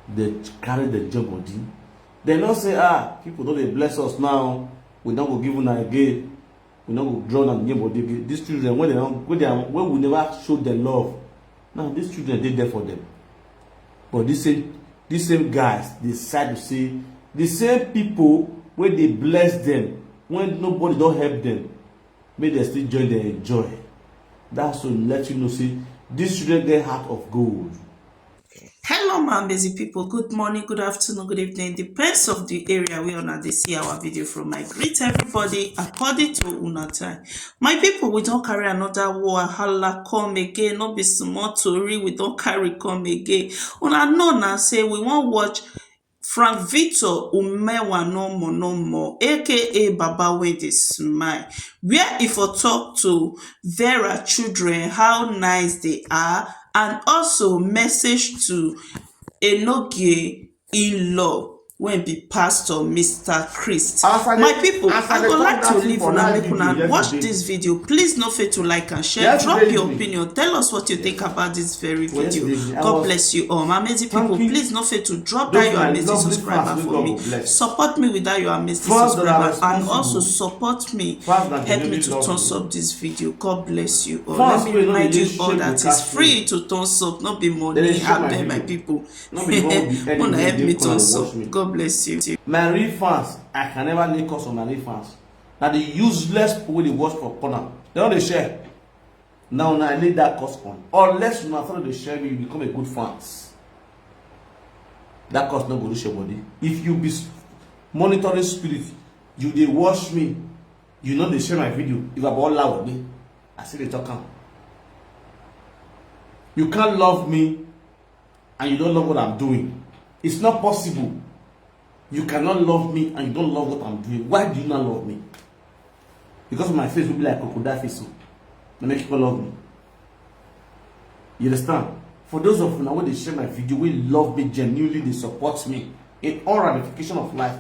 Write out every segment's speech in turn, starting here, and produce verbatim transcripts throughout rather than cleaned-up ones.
Dem carry dem join body. Dem no say, "Ah, people don dey bless us now, we no go give una again, we no go draw una join body again." These children, when dem don, when dem, when we never show dem love, now these children dey there for dem. But this same, this same guys decide to say the same people wey dey bless dem when nobody don help dem, make dem still join dem enjoy. That's to let you know say these children get heart of gold. Hello, my amazing people. Good morning, good afternoon, good evening. Depends of the area where una dey see our video from. I greet everybody according to una time. My people, we don carry another wahala come again. No be small tori we don carry come again. Una know na say we wan watch Frank Victor Umewa no more, no more, A K A Baba wey dey smile, where e for talk to Vera children how nice they are, and also message to Enogie in-law wey be Pastor Mister Christ. My people, I go like to leave una, make una watch this video. Please no fail to like and share. Drop your opinion. Tell us what you think about this very video. God bless you all. My amazing people, please no fail to drop that your amazing subscriber for me. Support me with that your amazing subscriber, and also support me. Help me to thumbs up this video. God bless you all. Let me remind you all that it's free to thumbs up, not be money. Abeg, my people, una help me thumbs up. God bless you. My real fans, I can never lay curse on my real fans. Na the useless people wey dey watch for corner, dem no dey share. Now, now I lay that curse on. Unless una follow dey share me, you become a good fans. That curse no go reach your body. If you be s- monitoring spirit, you dey watch me, you no dey share my video. If I ball out with me, I still dey talk am. You can't love me and you don't love what I'm doing. It's not possible. You cannot love me and you don't love what I'm doing. Why do you not love me? Because of my face will be like crocodile face, so they make people love me. You understand? For those of you now wey dey share my video, wey love me genuinely, dey support me in all ramification of life,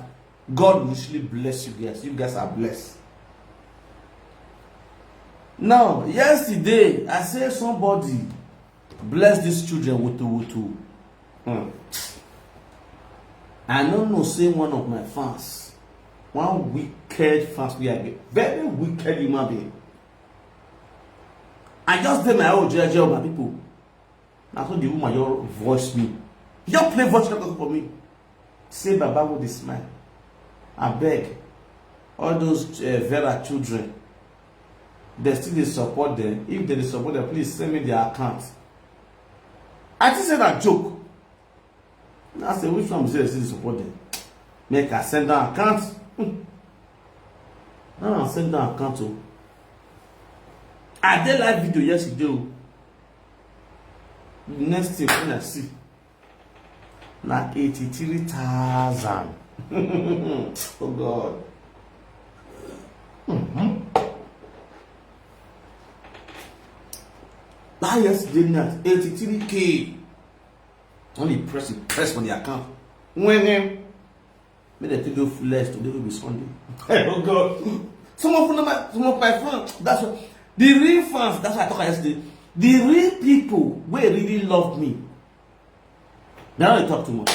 God will richly bless you guys. You guys are blessed. Now, yesterday, I say somebody bless these children, wutu wutu. Hmm. I no know say one of my fans, one wicked fans wey I get, very wicked human being. I just dey my own jeje, my people. Na so the woman just voice me. Just play voice record for me. Say, "Baba with the smile. Abeg, all those uh, Vera children, they still dey support them. If they dey support them, please send me their account." I think say na joke. I say, "Which one be say they still dey support them? Make I send down account." Hmm. Now I send down account o. I dey live video yesterday o. The next thing when I see, na eighty-three thousand. Oh God. Mm-hmm. That yesterday night, eighty-three K. When you press, you press for the account. When, when, make dem take go full less today, will be Sunday. Oh God. Some of them, some of my fans, that's what, the real fans, that's what I talk yesterday. The real people wey really love me, they no dey talk too much.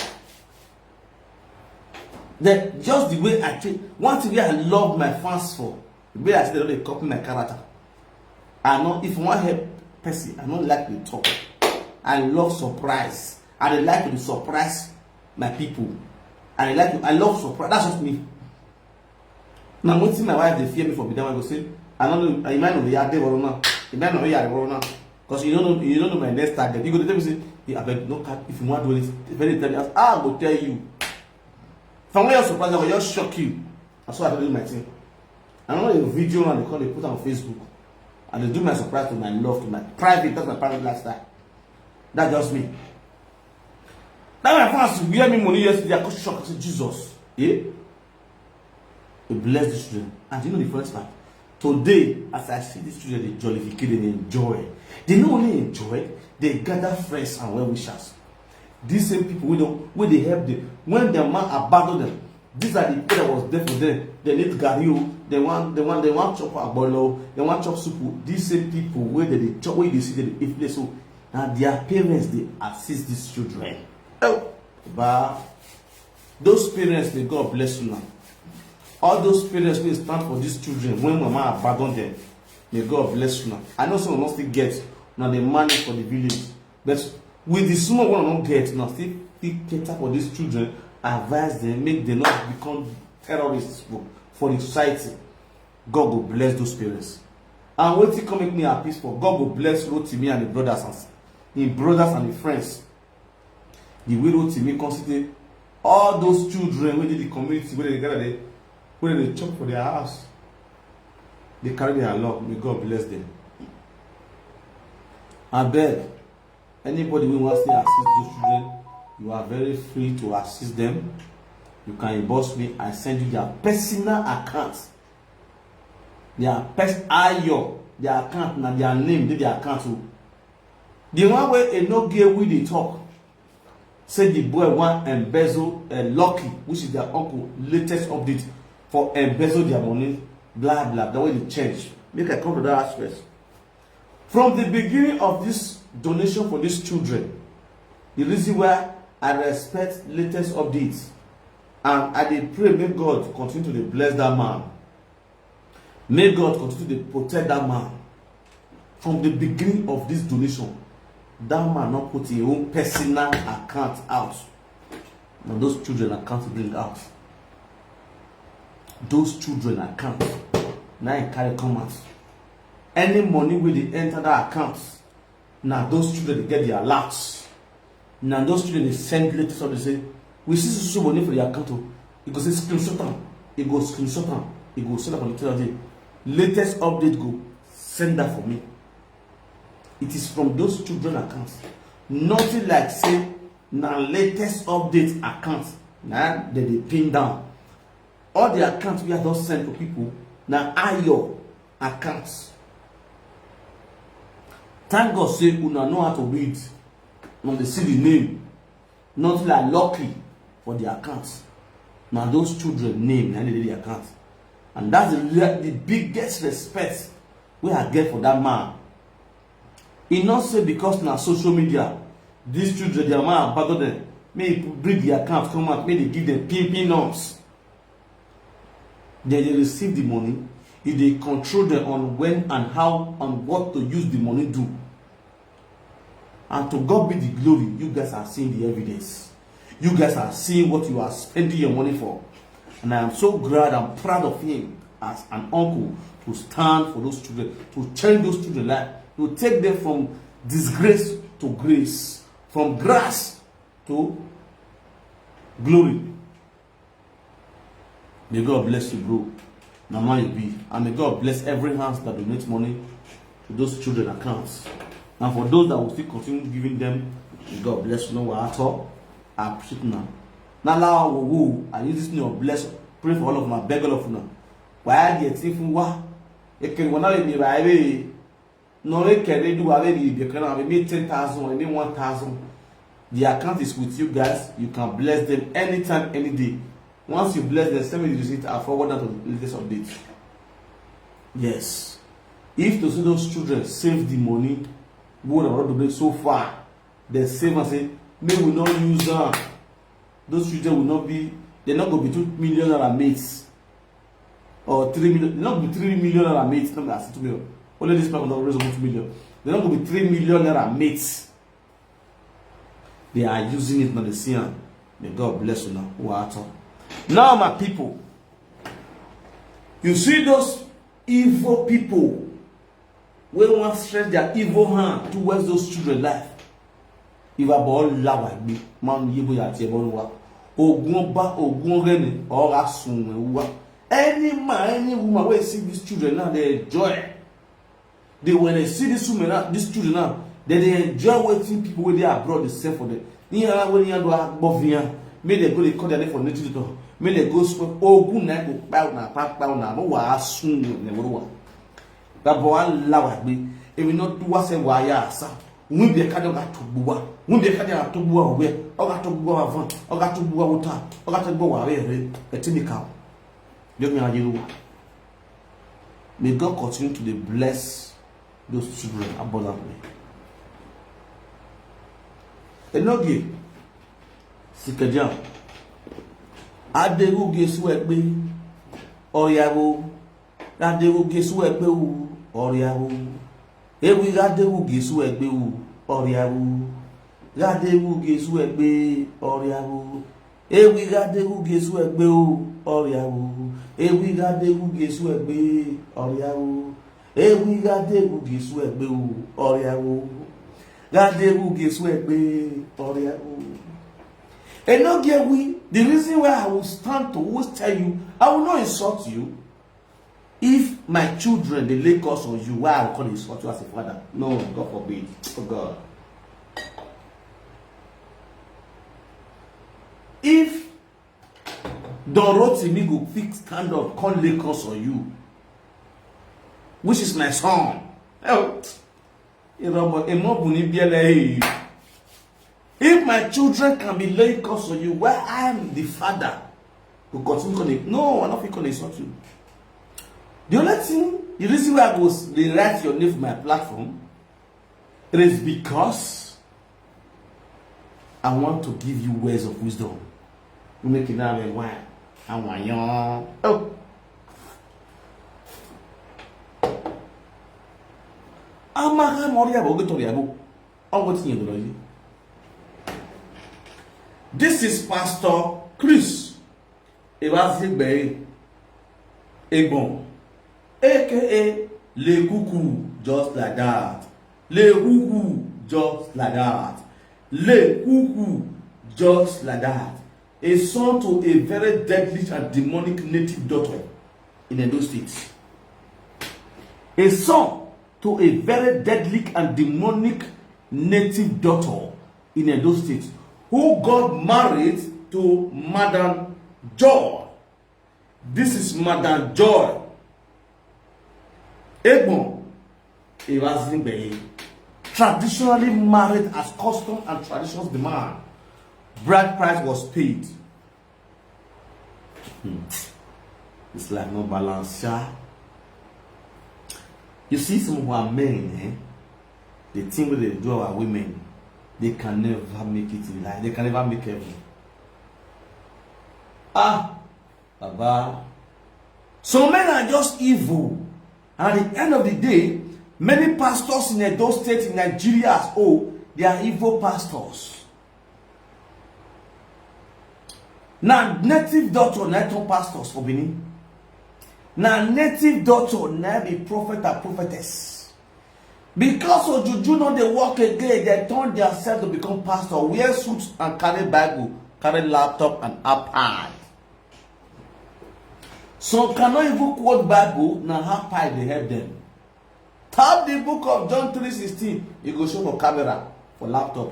That just the way I treat, one thing wey I love my fans for, the way I say they no dey copy my character. I know if you wan help person, I no like to talk. I love surprise. I dey like to surprise my people. I dey like to, I love surprise. That's just me. Na wetin my wife dey fear me for be that one. Go say, "I no know, you might know the yard dey worry now. You might know the yard dey worry now. 'Cause you don't know, you don't know my next target." You go dey tell me say, "Hey, abeg, no cap, if you wan do anything, if anything tell me, I go tell you." If I wan just surprise you, I go just shock you. Na so I dey do my thing. I no know the video now, they call, they put on Facebook. I dey do my surprise to my love, to my private, that's my private lifestyle. That's just me. That my fans wear me money yesterday, I come shock, I say, "Jesus, eh?" They bless the children. And you know the first part? Today, as I see these children, they jollificate, they enjoy. They not only enjoy, they gather friends and well wishers. These same people wey don, wey dey help them when their man abandon them. These are the people that was there for them. They need gari o, they want, they want, they want chop agbolo, they want chop soup o. These same people wey dey dey chop, wey you dey see them dey eat place o, na their parents dey assist these children. Oh, Ba, those parents, may God bless una. All those parents wey stand for these children when mama abandon them, may God bless una. I know some of us still get, una dey manage for the village, but with the small one I no get, una still fit cater for these children, advise them, make them not become terrorists for, for the society. God go bless those parents. And wetin come make me happy for, God go bless Rotimi and the brothers and the brothers and the friends. The way Rotimi consider all those children wey dey the community, wey dey gather there, wey dey chop for their house, dey carry their love. May God bless them. Abeg, anybody wey wan still assist those children, you are very free to assist them. You can inbox me, I send you their personal account. Their pers- Ayo, their account, na their name dey their account o. The one wey Enogie we dey talk, say the boy wan embezzle, uh, Lucky, which is their uncle, latest update for embezzle their money, blah blah, the way they change. Make I come to that aspect. From the beginning of this donation for these children, the reason why I respect latest updates, and I dey pray make God continue to dey bless that man. May God continue to dey protect that man. From the beginning of this donation, that man not put his own personal account out. Now those children account bring out. Those children account. Now he carry come out. Any money wey dey enter that account, na those children dey get the alerts. Na those children dey send letters of dey say, "We see so so money for the account o." E go say, "Screenshot am." E go screenshot am. E go send am for the teacher day. Latest update go send that for me. It is from those children accounts. Nothing like say na latest update account na dem dey pin down. All the accounts wey I don send to people na Ayo accounts. Thank God say una know how to read, una dey see the name. Not like Lucky for the accounts. Na those children name na dey the account. And that's the, re- the biggest respect wey I get for that man. E not say because na social media, these children, their man abandon them. Make e bring the account come out, make dey give them pin pin notes. Then they receive the money. You dey control them on when and how and what to use the money do. And to God be the glory, you guys are seeing the evidence. You guys are seeing what you are spending your money for. And I am so glad and proud of him as an uncle to stand for those children, to change those children life, to take them from disgrace to grace, from grass to glory. May God bless you, bro. Na man you be. And may God bless every hands that donate money to those children accounts. And for those that will still continue giving them, may God bless you. No wahala at all. I appreciate now. Now, now, woo, woo, I use this new bless, pray for all of my beg all of now. Why are you thinking what? It can one of me by way. No, it can do away the account, maybe ten thousand or maybe one thousand. The account is with you guys. You can bless them anytime, any day. Once you bless them, send me the receipt. I forward that to the latest update. Yes. If to see those children save the money, what I want to do so far, they save and say, may we not use them. Those children will not be, they're not going to be two million naira mates or three million. They're not going to be three million naira mates. No, that's two million. Only this people don't raise over two million. They're not going to be three million naira mates. They are using it, not the same. May God bless you now. Who are at all. Now, my people, you see those evil people wey wan stretch their evil hand towards those children life. Ìwà bọ̀ ọ́ la wà gbé, máa ń yé bóyá àti ẹ̀bọ́n wa. Ogun ọba, ogun ọ̀rẹ́ ni, ọ̀rá sùn ẹ̀ wá. Any man, any woman wey see these children now, they enjoy. They, when they see these women now, these children now, they dey enjoy wetin people wey dey abroad dey sell for them. Ní ara wey ní àdó agbọ́fìyàn, make they go dey call their name for native talk. Make they go spoil ogun na go kpa una pa kpa una, no wa sun you never wa. Bàbá wa la wa gbé, èmi náà dúwà sẹ́ wa ya sa. Wọ́n bí ẹ̀ka dé ọ̀gá tó gbó wa, wọ́n bí ẹ̀ka dé ọ̀gá tó gbó wa wẹ̀, ọ̀gá tó gbó wa van, ọ̀gá tó gbó wa wọ́ta, ọ̀gá tó gbó wa rẹ̀ rẹ̀, ẹ̀ tí mi kà ó. Yóò mi àjẹrò wa. May God continue to dey bless those children abundantly. Enogie, Sikeja. Adewu gesu egbe. Oriawo. Adewu gesu egbe u. Oriawo. Ewi adewu gesu egbe u. Oriawo. Adewu gesu egbe. Oriawo. Ewi adewu gesu egbe u. Oriawo. Ewi adewu gesu egbe. Oriawo. Ewi adewu gesu egbe u. Oriawo. Adewu gesu egbe. Oriawo. Enogie we, the reason why I will stand to always tell you, I will not insult you. If my children dey lay curse on you, why I will come insult you as a father? No, God forbid. Oh God. If Don Rotimi go fit stand up, come lay curse on you, which is my son. Oh, Irobo, Imobuni Biele. If my children can be laying curse on you, why I am the father to continue to lay? No, I don't feel insult you. The only thing, the reason why I go s-, dey write your name for my platform, it is because I want to give you words of wisdom. Make it now why I want you. Oh. Amaghị m ọrịa bụ oge tọrọ ya bụ ọgwụ tinye dọrọ ya. This is Pastor Chris Ebaziegbe Egbon, A K A Lekuku, just like that. Lekuku, just like that. Lekuku, just like that. A son to a very deadly and demonic native doctor in Edo State. A son to a very deadly and demonic native doctor in Edo State who got married to Madam Joy. This is Madam Joy Egbon Ebaziegbe, traditionally married as custom and traditions demand. Bride price was paid. Hmm. This life no balance, sha. You see, some of our men, eh, the thing wey dey do our women, they can never make it in life. They can never make heaven. Ah, Baba. Some men are just evil. And at the end of the day, many pastors in Edo State, in Nigeria as whole, they are evil pastors. Na native doctor na turn pastors for Benin. Na native doctor na be prophet and prophetess. Because of juju no dey work again, they turn themselves to become pastor, wear suit and carry Bible, carry laptop and iPad. Some cannot even quote Bible, na iPad dey help them. Tap the book of John three sixteen, e go show for camera, for laptop,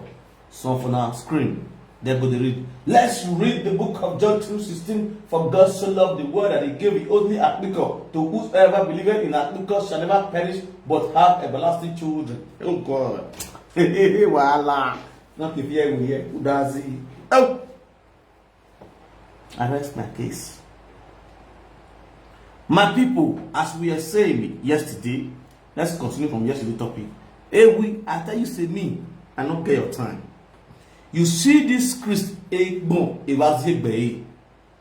some for na screen. Dem go dey read. Let's read the book of John three sixteen. For God so loved the world that he gave the only Akpiko, to whosoever believeth in Akpiko shall never perish but have everlasting children. Oh God. Wahala. Not if you hear, udazi. Oh. I rest my case. My people, as we are saying yesterday, let's continue from yesterday topic. Hey, we, I tell you, say me, I no get your time. You see this Chris Egbon Ebaziegbe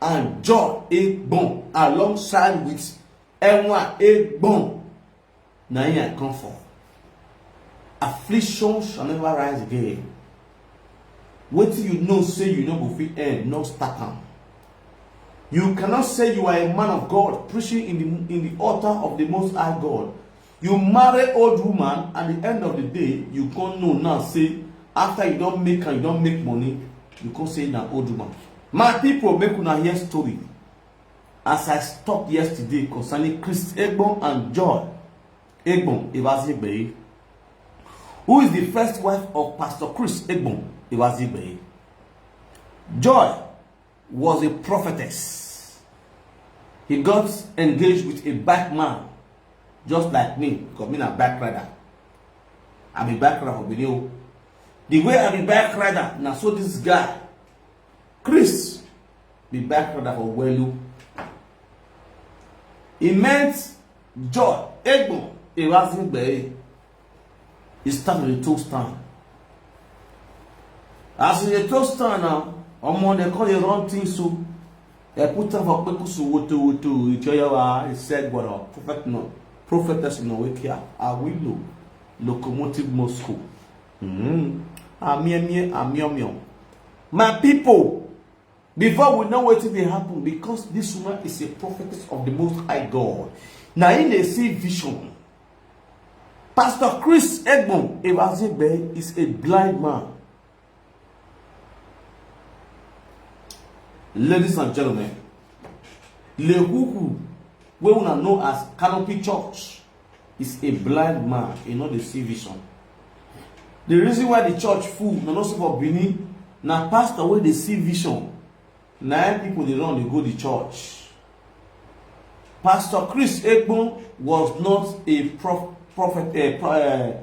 and John Egbon alongside with Enwa Egbon. Na him I come for. Affliction shall never rise again. Wetin you know say you no go fit end, no start am. You cannot say you are a man of God preaching in the, in the altar of the Most High God. You marry old woman, at the end of the day, you come know now say after you don make am, you don make money, you come say na old woman. My people, make una hear story. As I talk yesterday concerning Chris Egbon and Joy Egbon Ebaziegbe, who is the first wife of Pastor Chris Egbon Ebaziegbe. Joy was a prophetess. He got engaged with a bike man, just like me, because me na bike rider. I be bike rider for Benin o. The way I be bike rider, na so this guy, Chris, be bike rider for Welu. He met Joy Egbon Ebaziegbe. He start to dey toast am. As he dey toast am now, Omo, they call it wrong thing, so they put am for Kpekusu, woto woto, Ijoyawa, Isegboro, prophet no, prophetess no, Wekia, Awilo, Locomotive Moscow. Mm-hmm. Amie, amie, amie, amie. My people, before we know wetin dey happen, because this woman is a prophetess of the Most High God, na im dey see vision. Pastor Chris Egbon Evazigbe is a blind man. Ladies and gentlemen, Lehuhu, wey una know as Canopy Church, is a blind man, e no dey see vision. The reason why the church full, na not so for Benin, na pastor wey dey see vision, na im people dey run dey go the church. Pastor Chris Egbon was not a prof, prophet, uh, pro, uh,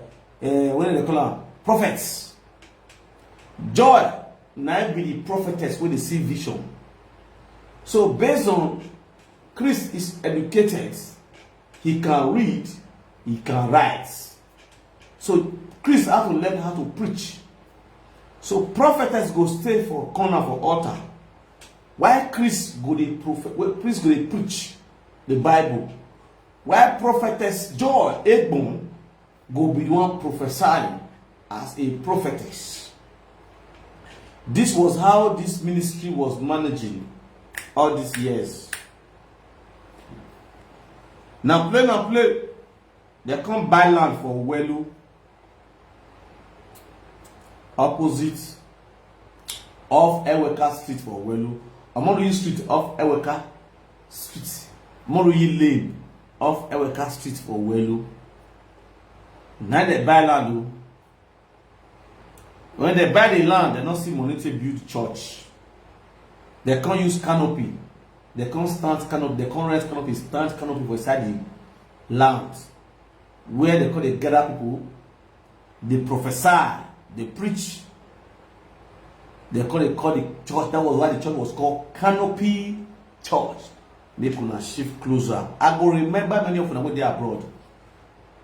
uh, what do they call am? Prophet. Joy na im be the prophetess wey dey see vision. So based on Chris is educated, he can read, he can write. So Chris have to learn how to preach. So prophetess go stay for corner for altar. Why Chris go dey prophet? Well, Chris go dey preach the Bible. Why prophetess Joy Egbon go be the one prophesying as a prophetess? This was how this ministry was managing all these years. Now play, now play. They come buy land for Welu, opposite off Eweka Street for Welu. Omoruyi Street off Eweka Street. Omoruyi Lane off Eweka Street for Welu. Now they buy land o. When they buy the land, they no see money to build church. They can't use canopy. They can't stand canopy. They can't rent canopy, stand canopy for inside the land where they call the gather people. They prophesy, they preach. They call it, call the church. That was why the church was called Canopy Church. Make una shift closer. I go remember many of una wey dey abroad.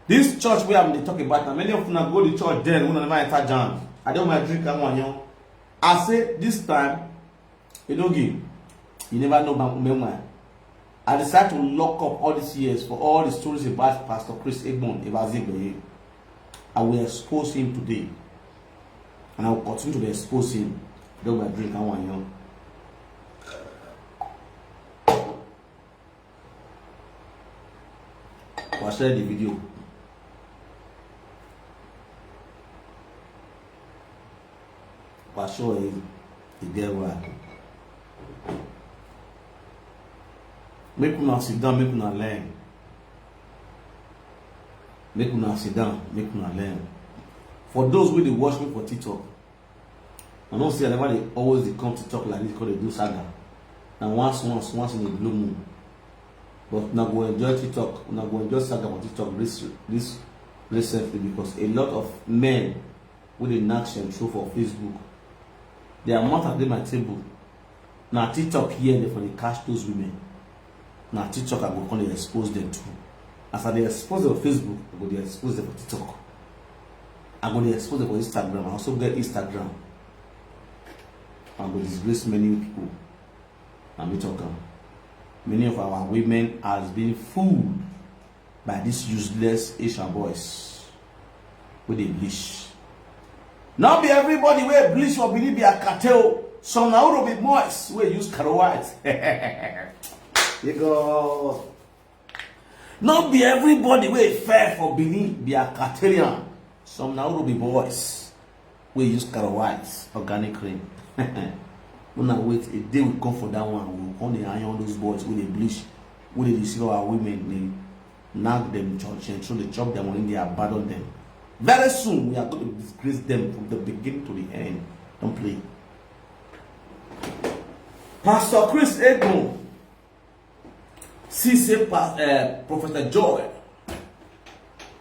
This church where I'm dey talk about now, many of una go the church then, una never enter jam. I don my drink and one young. I say this time, you know, give. You never know my memoir. I decided to lock up all these years for all the stories about Pastor Chris Egbon Evazigbe. I will expose him today. And I will continue to expose him. I don my drink and one young. Wa share the video. Wa show him the girl wey I do. Make una sit down, make una learn. Make una sit down, make una learn. For those wey dey watch me for TikTok, I know say I never dey always dey come TikTok like this, come dey do saga. Na once, once, once in a blue moon. But una go enjoy TikTok, una go enjoy saga for TikTok this, this recently, because a lot of men wey dey knack central for Facebook, the amount I dey my table, na TikTok here dey for dey catch those women. Na TikTok I go come dey expose them to. As I dey expose them for Facebook, I go dey expose them for TikTok. I go dey expose them for Instagram. I also get Instagram. I go disgrace many people. Na me talk am. Many of our women has been fooled by these useless Asian boys wey dey bleach. No be everybody wey bleach for Benin be akate o. Some na Urobi boys wey use caro white. You go. No be everybody wey fair for Benin be Akatelian. Some na Urobi boys wey use caro white, organic cream. Una wait, a day will come for that one. We will come dey iron those boys wey dey bleach, wey dey deceive our women, dey knack them, chop, so they chop their money, they abandon them. Very soon, we are going to disgrace them from the beginning to the end. Don't play. Pastor Chris Egbon see say pa, uh, Prophet Joy,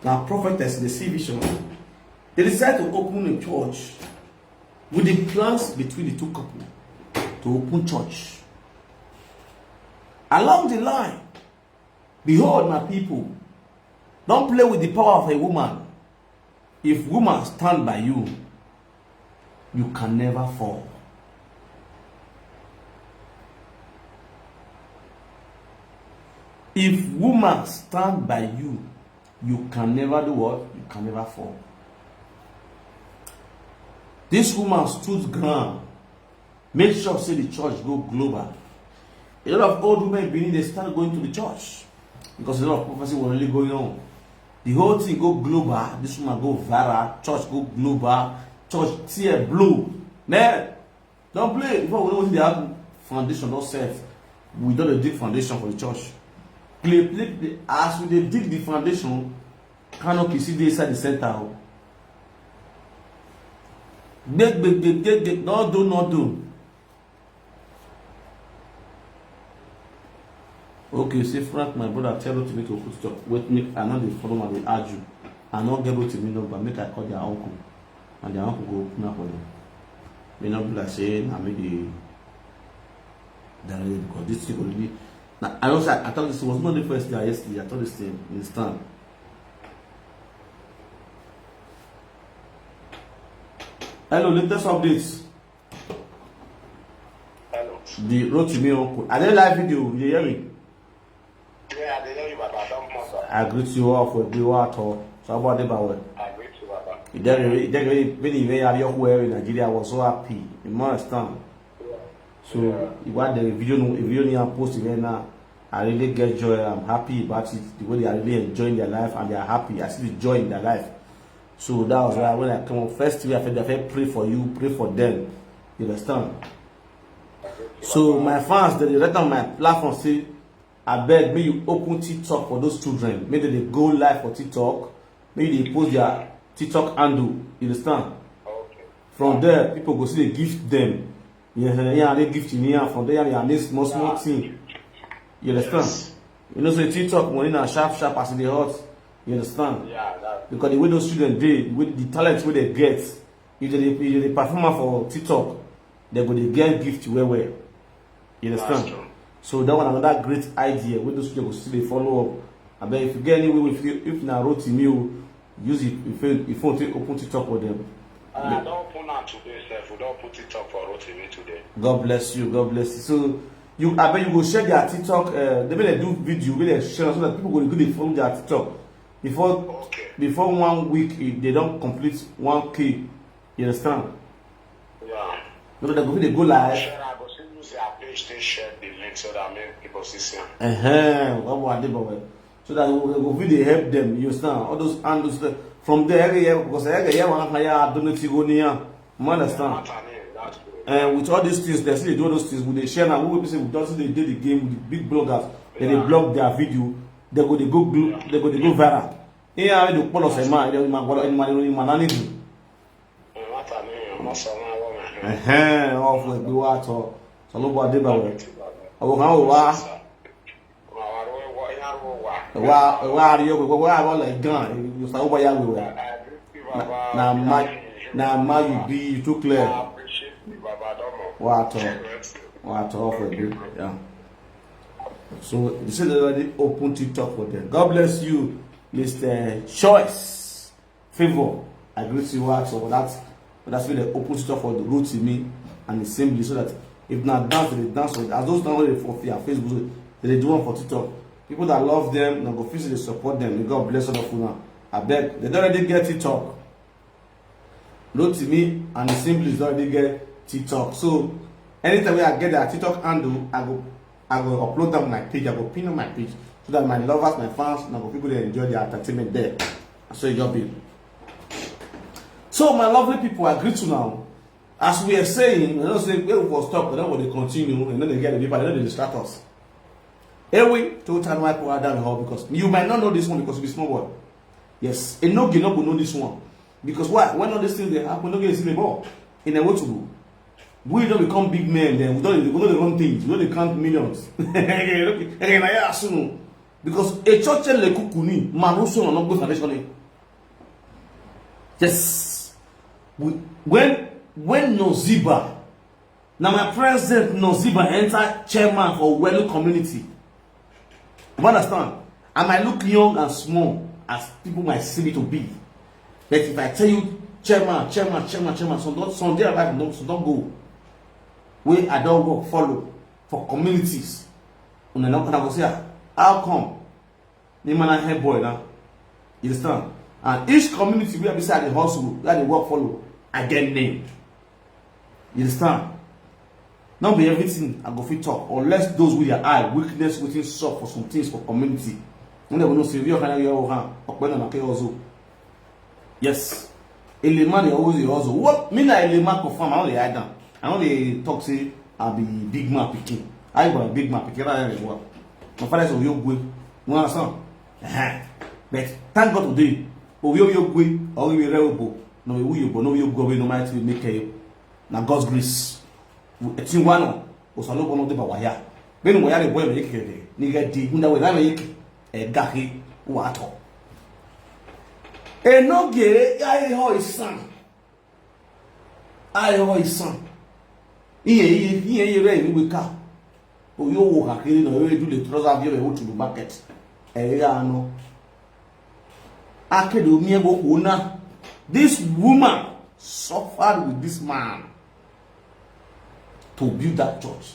na prophetess dey see vision. They decide to open a church with the plans between the two couples to open church. Along the line, behold, my people, don't play with the power of a woman. If woman stand by you, you can never fall. If woman stand by you, you can never do what? You can never fall. This woman stood ground, make sure say the church go global. A lot of old women in Benin, they start going to the church because a lot of prophecy was really going on. The whole thing go global. This woman go viral. Church go global. Church tear blow. Man, don't play. Before we know what they happen, foundation don't set. We don't dig foundation for the church. Play, play, play. As we dey dig the foundation, canopy still dey inside the center. Oh. Big, big, big, big, big. No do, no do. Okay, say Frank, my brother, tell Rotimi to put stop. Wait, make I no dey follow am dey argue. I no get Rotimi number, make I call their uncle, and their uncle go open up for them. May not be like say na me dey direct because this thing already. Na I know say I thought this was not the first day yesterday. I thought this thing in stand. Hello, latest updates. Hello. The Rotimi uncle. I dey live video. You dey hear me? Yeah, I dey hear you, but I don't matter. I greet you all for the war at all. So how about the power? I greet you, Baba. You dey really, you dey really, when you were here, you were in Nigeria, I was so happy. You must understand. So you want the video, no, if you need to post it right now, I really get joy. I'm happy about it. The way they are really enjoying their life and they are happy. I see the joy in their life. So that was why when I come up first, I felt, I felt pray for you, pray for them. You understand? So my fans, they right on my platform say, I beg, may you open TikTok for those children. May they go live for TikTok. May they post their TikTok handle. You understand? Okay. From there, people go see the gift them. Yeah, yeah, they gift in here. From there, yeah, make small small thing. You understand? You know, say TikTok money now sharp sharp as they hot. You understand? Yeah, that. Because the way those students dey, with the talent wey they get, if they dey- if they perform am for TikTok, they go dey get gift well well. You understand? That's true. So that one another great idea wey those people go still dey follow up. I bet if you get any way, if you if na Rotimi o, use it if you if you take open TikTok with them. I don't open am today, sef. We don't put it up for Rotimi today. God bless you. God bless you. So you, I bet you go share their TikTok. Uh, they may they do video, may they share so that people go go dey follow their TikTok. Before Okay. before one week, if they don't complete one K. You understand? Yeah. No, they go they go live. Share, I go still use their page to share the link so that many people see see am. Uh-huh. What about the boy? So that we go fit dey help them. You understand? All those handles that- from there every year because every year one hire donate go near. You understand? Matter name, that's good. And with all these things, they still dey do all those things. We dey share now. We will be say we don't see they did the game with the big bloggers. They dey Yeah. Blog their video. They go they go glo- they go they go viral. Here I do follow say man, they man go in man in man need. Matter name, I'm not someone woman. Ẹhẹn, ọfọ ẹgbẹ wa tọ sọlọbọ adébáwẹ. Àwọn kan wò wá wá wá rí ọgbẹ wá wá lẹ gan ìsàwọ bá yà wíwẹ. Na ma na ma you be you too clear. Wà á tọ wà á tọ ọfọ ẹgbẹ. Yeah. So they say they already open TikTok for them. God bless you, Mister Choice. Favor, I greet you out for that. But that's why they open stuff for the Rotimi and the assembly so that if not dance, they dance with as those now they for their Facebook, so they do one for TikTok. People that love them, now go physically support them. May God bless all of you now. I beg, they don't already get TikTok. Rotimi and the assemblies don't already get TikTok. So anytime I get their TikTok handle, I go I go upload them on my page. I go pin on my page so that my lovers, my fans, now go people they enjoy their entertainment there. So you be. So my lovely people, I greet you now. As we are saying, you know, say we will stop, but then we continue, and then they get the people, then they distract us. Anyway, to turn my power down the hall because you might not know this one because you be small boy. Yes, Enogi no go know this one because why? When all these things they happen, no get see the ball in a way to do. We don't become big men, then we don't we don't run things, we don't count millions. Okay, na ya asunu because a church le kukuni maruso no go foundation. Yes, we, when when no ziba Now my president Noziba enter chairman for Welu community. You understand? I might look young and small as people might see me to be. But if I tell you chairman, chairman, chairman, chairman, some don't some their life don't some don't go. Where I don't work follow for communities. Una no una go say ah, How come? Ni man na head boy now. You understand? And each community where be say I dey hustle, where I dey work follow, I get name. You understand? Not be everything I go fit talk, unless those with their eye weakness waiting shop for some things for community. When they will not say, "We are kind of your hand, up when I'm a hustle." Yes. A man, they always dey hustle. What? Me na a man confirm, I only hide down. I only talk say, "I be big man picking." I be big man picking, I don't know. My father is Oyogwe. You understand? Uh-huh. But thank God today, Oyogwe, Oyogwe, no, we Oyogwe, no, we Oyogwe, no matter we make you. Na God's grace. Eti wano, osalo bono de bawaya. Benu waya de boy me yeke de. Ni ga di, hunda we na me yeke. E gahi, wato. E no ge, ya e ho isan. Ai ho isan. Iye, iye, iye, iye, re, ni we ka. O yo wo ka kiri no, yo e du le trouser bi o e wo to the market. E ya no. Akedo mi e go ko na. This woman suffered with this man to build that church.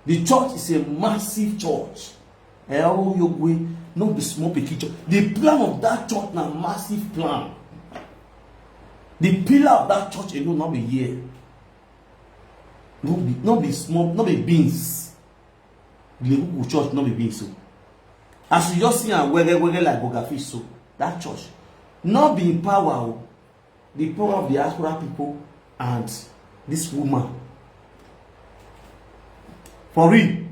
The church is a massive church. Eh, oh, your way, no be small pikin church. The plan of that church na massive plan. The pillar of that church alone no be here. No be, no be small, no be beans. The Liverpool church no be beans so. As you just see am wege wege like boga fish so, that church no be in power o. The power of diaspora people and this woman. For real,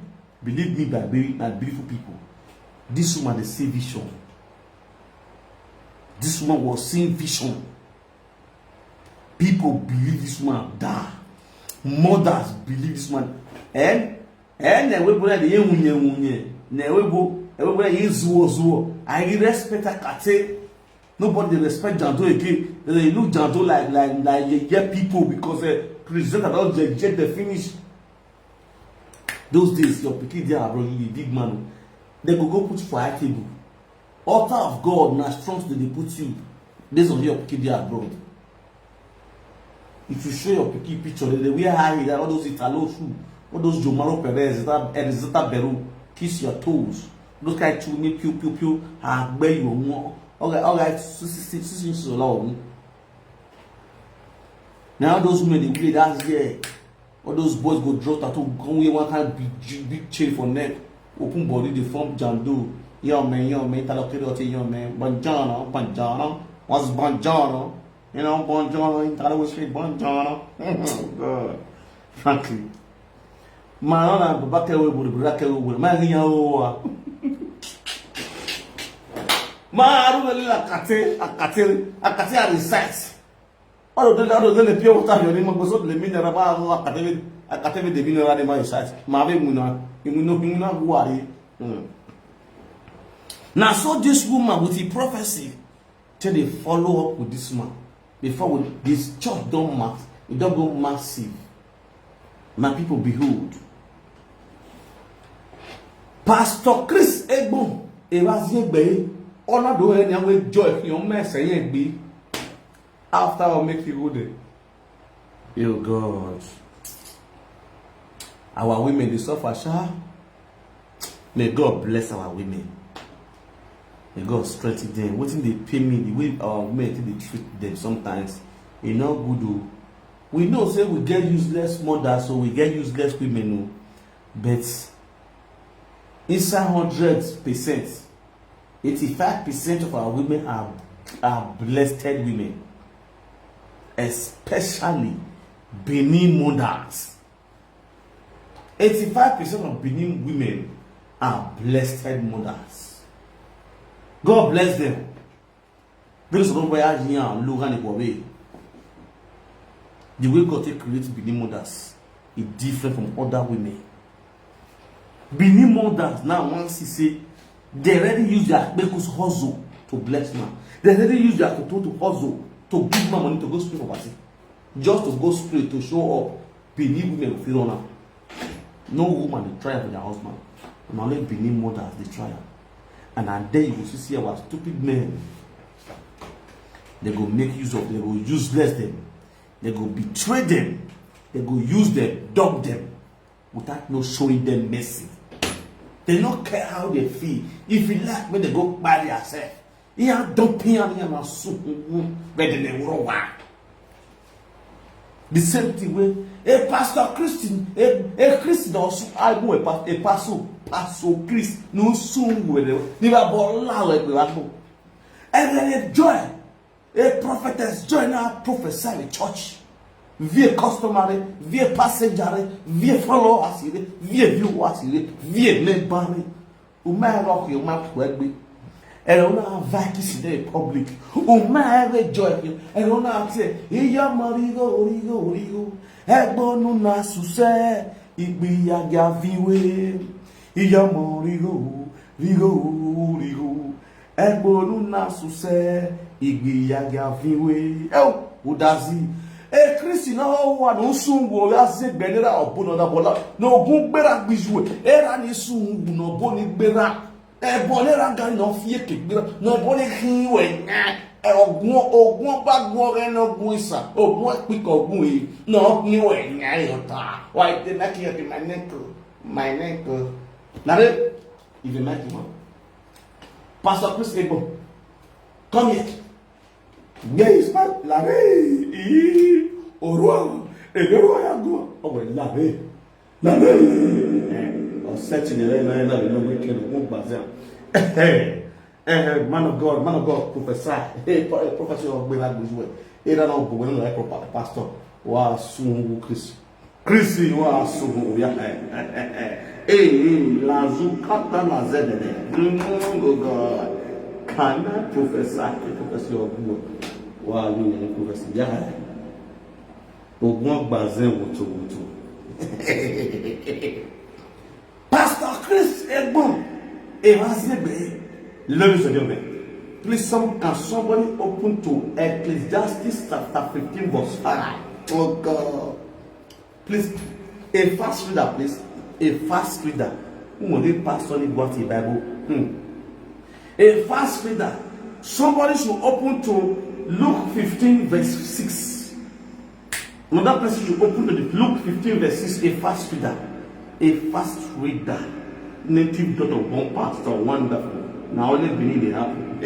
believe me, my very, my beautiful people, this woman dey see vision. This woman was seeing vision. People believe this woman die. Mothers believe this woman. And and na we bora dey wunye wunye. Na we bo, na we bora dey zuo zuo. I respect her kate. Nobody dey respect Jando again. They dey look Jando like like like yeye people because uh, presenter don reject the finish. Those days, your pikin dey abroad, you be big man. They go go put for high table. Altar of God na strong to dey put you based on your pikin dey abroad. If you show your pikin picture, they dey wear high heel, all those Italo shoe, all those Jomaro Perez, that Elizabeth Beru, kiss your toes, those kind of me pew pew pew, agbe you omo. Okay, okay, six six six inches alone. Now those women dey wear that year. All those boys go draw tattoo, come wear one kind of big, big chain for neck, open body, they form Jando. Yo man, yo man, Italo Kirote, yo man, Banjana, Banjana, what's Banjana? You know, Banjana, Italo will say Banjana. God. Frankly. Man, I'm not Baba Kewe, Baba Kewe, my young. Man, I don't know, like, I tell, I tell, I tell, I recite. All of them, all of them, the pure water, you know, because the mineral, academic, academic, the mineral, the man recite. Mave muna, you know, you know, worry. Now, so this woman with the prophecy, till they follow up with this man. Before we, this church don't mass, it don't go massive. My people, behold. Pastor Chris Egbon, Evazi Egbe, honor do any way joy, your mess, and be after I'll make you good. Oh God. Our women, they suffer, sha. May God bless our women. May God strengthen them. Wetin dey pain me, the way our women take dey treat them sometimes, e no good o. We know say we get useless mothers, so we get useless women o. But inside hundred percent, eighty-five percent of our women are, are blessed women, especially Benin mothers. Eighty-five percent of Benin women are blessed mothers. God bless them. Very some of them are Logan Ibobe. The way God take create Benin mothers is different from other women. Benin mothers now want to say they already use their kpekus hustle to bless man. They already use their toto to hustle to give man money to go spray for party. Just to go spray to show up. Benin women go fit run am. No woman dey try for their husband. Na only Benin mothers dey try am. And na there you go see, see our stupid men. They go make use of, they go useless them. They go betray them. They go use them, dog them, without no showing them mercy. They no care how they feel. If you like, when they go buy yourself, you are dumping and you are soon. But then they will. The same thing wey a pastor Christian, a, a Christian also album a, pas- a pastor, pastor Chris no soon with the never ball loud like we go. And then a joy, a prophetess joy now prophesy the church. Via customary, via passenger, via followers, via viewers, via member. Uma rock your mouth wegbe. Ẹ̀rọ náà vikisi ní public. Uma ẹ̀rọ joy. Ẹ̀rọ náà ti ẹ̀. Ìyá mọ̀ ríro ríro ríro. Ẹ̀gbọ́n nù náà sùsẹ́. Ìgbìyàgà viwe. Ìyá mọ̀ ríro ríro ríro. Ẹ̀gbọ́n nù náà sùsẹ́. Ìgbìyàgà viwe. Ẹ o, ó dá sí. E Kristi náà wà ní sùn wò ya ṣe gbẹ̀lẹ́ra ọ̀bùn náà dàbọ̀lá. Ní ogun gbéra gbìyànjú ẹ̀. Ẹ̀rá ní sùn wò náà bó ní gbéra. Ẹ̀bọ̀lẹ́ra gan náà fi èké gbéra. Náà bó ní kí wẹ̀ nyá. Ẹ ọ̀gùn ọ̀gùn ọba gun ọ̀rẹ́ náà gun ìsà. Ọ̀gùn ẹ̀pìkọ̀ ọ̀gùn yìí. Náà kí wẹ̀ nyá yọ̀ ta. Why the neck here be my neck? My neck. Nare, if you like you. Pastor Chris Ebo, come here. Where is my Larry? Ee, Orua, Eberua ya go. Oh, well, Larry. Larry. Eh, ọ̀sẹ̀ tí ni lẹ́yìn náà lẹ́yìn náà ló ń gbé kẹ́nu kó gbà sí à. Eh, eh, man of God, man of God, professor. Hey, pro- eh, professor of Gbera Gbizwe. Hey, that don't go well like a pastor. Wa sungu Chris. Chris wa sungu ya. Eh, eh, eh, eh. Hey, hey, la zukata la zedede. Mm, oh God. Can I prophesy? Professor of Gbizwe. Wa you prophecy. Yeah. Ogun ọgbà zẹ wòtòwòtò. Pastor Chris Egbon Erazebe. Ladies and gentlemen, please some, can somebody open to Ecclesiastes chapter fifteen verse five? Oh God. Please, a fast reader, please. A fast reader. Who will read pastor need what a Bible? Hmm. A fast reader. Somebody should open to Luke fifteen verse six. Another person should open to the Luke fifteen verse six. A fast reader. A fast reader. Native daughter of one pastor. Wonderful. Now only Benin they happen.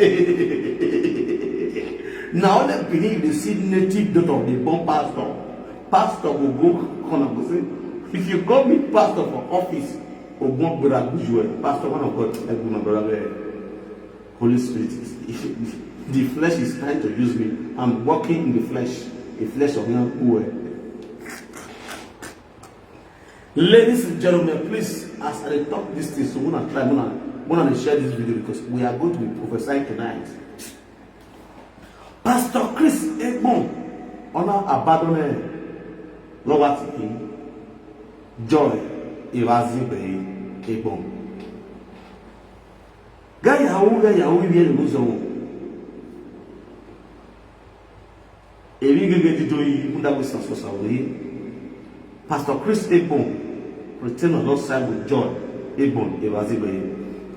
Now only Benin they see native daughter of the one pastor. Pastor will go corner go say, if you go meet pastor for office, Ogbon Gbera Gbizwe, pastor, one of God, Egbon, my brother, eh, Holy Spirit, the flesh is trying to use me. I'm walking in the flesh. The flesh of young boy. Ladies and gentlemen, please, as I talk this thing, so when I try, when I, when I share this video, because we are going to be prophesying tonight. Pastor Chris Egbon, ona abandon lọ́wọ́ ti kì í. Joy Erazebe Egbon. Gẹ́yàwó gẹ́yàwó ibi ẹni ló sọ̀rọ̀. Èmi gẹ́gẹ́ dídó yìí, mo dàgbé sàṣọ̀ṣàwò yìí. Pastor Chris Egbon, pretend not side with Joy Egbon Erazebe.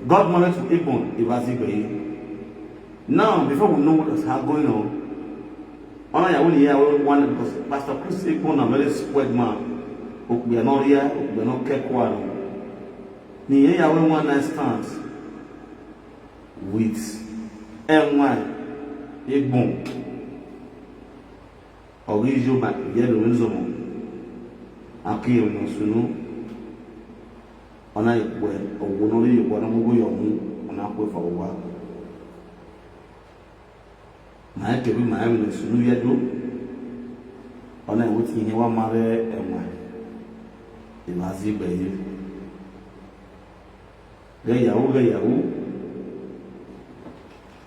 God married to Egbon Erazebe. Now, before we know what is ha- going on, ona ya only ya one because Pastor Chris Egbon na very squared man. Okubia no ria, okubia no kekwano. Ni ya we one night stand with M Y Egbon. Ọ̀rọ̀ yìí yóò bá ìyẹ́dùn ní zọmọ. Akéwì ní sunu. Ọ̀nà ìpò ẹ̀ ọ̀wọ́ náà lè yọ̀wọ́ náà gbogbo yọ̀ mú ọ̀nà àpò ìfọ̀wọ́ wa. Màá kẹ̀wé màá rìn ní sunu yẹ́dùn. Ọ̀nà ìwé ti yẹn wá máa rẹ ẹ̀wọ̀n. Ìwà sí ibẹ̀ yìí. Gẹ̀yàwó gẹ̀yàwó.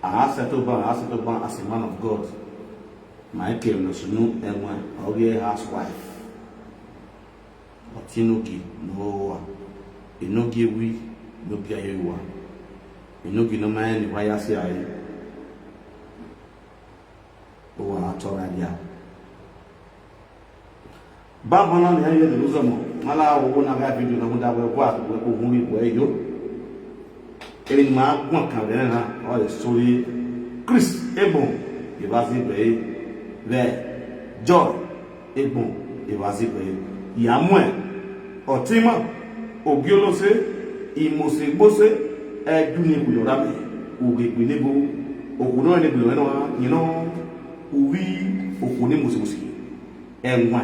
Àá settle down, àá settle down as a man of God. Michael no sunu ẹ̀wọ̀n ọ̀rẹ́ housewife. Ọtí inogi no wa. Inogi wi no bi ayo wa. Inogi no ma ni wa ya si ayi. O wa atọ ra dia. Bákan náà nìyẹn yóò dùn sọmọ wọn lára owó náà ká fídíò náà mú dábọ̀ ẹ̀kọ́ àtúntò ẹ̀kọ́ òun rí ìwọ ẹ̀yọ́. Èmi ni màá gbọ̀n kàn lẹ́rìn náà ọ̀ lè sórí Chris Egbon ìbáṣe bẹ̀rẹ̀ bẹ́ẹ̀ Joy Egbon ìbáṣe bẹ̀rẹ̀ ìyàmú ẹ̀ ọ̀tímọ̀ ògì olóṣè Imose gbose, edu ni kuyo rame, uge gbilebo, okuno ene gbilebo eno, you know, uvi, okuni musi musi, enwa,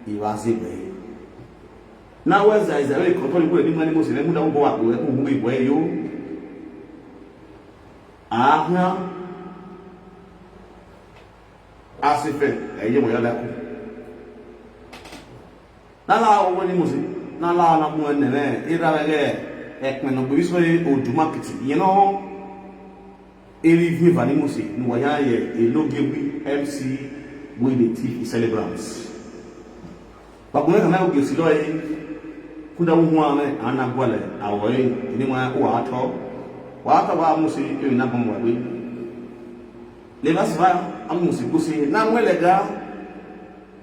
iwa zegbe. Na weza iza we koto ni kule ni mani musi, ne muda ubo wa kule, ubu ibo yo. Ahia, asife, eye mo ya laku. Nala owo ni musi, nala na mu ene ne, ira wege, ekme no gbe so e odu market, you know. Eri viva ni musi, ni waya ye, enoge wi M C, we dey thief celebrants. Bakume kana oge silo e, kuda wu hwa me, ana gwale, awo e, ni mwa wa ato. Wa ato wa musi, e na bomo wa gbe. Le ba siba, amusi kusi, na mwelega,